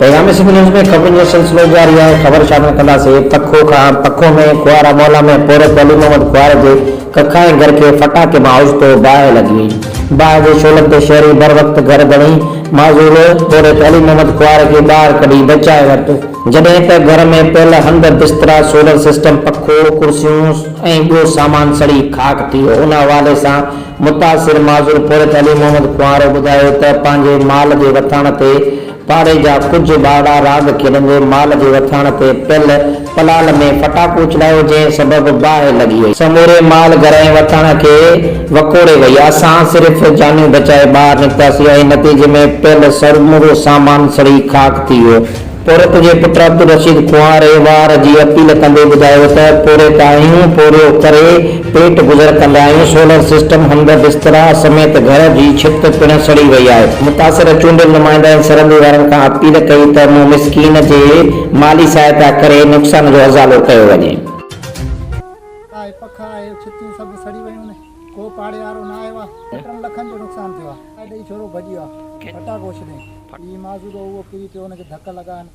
پيغام سنڌ نيوز ۾ خبرن جو سلسلو جاري آهي، خبر شامل ڪنداسين پکو کان، پکو ۾ کوهارا محلا ۾ پورهيت علي محمد کوهاري جي ڪکائين گهر کي ڦٽاڪي مان اوچتو باهه لڳي وئي، باهه جي شعلن تي شهري بروقت گهر ڌڻي معزول پورهيت علي محمد کوهاري کي ٻاهر ڪڍي بچائي ورتو، جڏهن ته گهر ۾ پيل هنڌ، بسترا، سولر سسٽم، پکو، ڪرسيون ۽ ٻيو سامان سڙي خاڪ ٿي ويو، ان حوالي سان متاثر معذور پورهيت علي محمد ڪنوارو ٻڌايو ته پنهنجي مال جي وٿاڻ تي پاڙي جا ڪجهه ٻارڙا راند کيڏندي مال جي وٿاڻ تي پيل پلال ۾ ڦٽاڪو اڇلايو جنهن سبب باهه لڳي وئي. سموري مال گهر ۽ وٿاڻ کي وڪوڙي وئي. اسان صرف جانيون بچائي ٻاهر نڪتاسين ۽ نتيجي ۾ پيل سمورو سامان سڙي خاڪ ٿي ويو. پورهيت جي پٽ عبدالرشيد ڪنواري وار جي اپيل ڪندي ٻڌايو ته پورهيت آهيون، پورهيو ڪري پيٽ گذر ڪندا آهيون، سولر سسٽم، هنڌ بسترا سميت گهر جي ڇت پڻ سڙي وئي آهي. متاثر چونڊيل نمائندا ۽ سرندي وارن کان اپيل ڪئي ته مون مسڪين جي مالي سهائتا ڪري نقصان جو ازالو ڪيو وڃي. آهي پکا آهي ڇتيون سڀ سڙي ويون آهن ڪو پاڙي وارو نه آيو آهي ٽن لکن جو نقصان ٿيو آهي ڏئي ڇورو ڀڄي ويو آهي ڦٽاڪو اڇليائين هي معذور هو اهو ڪري پيو ان کي ڌڪ لڳا آهن.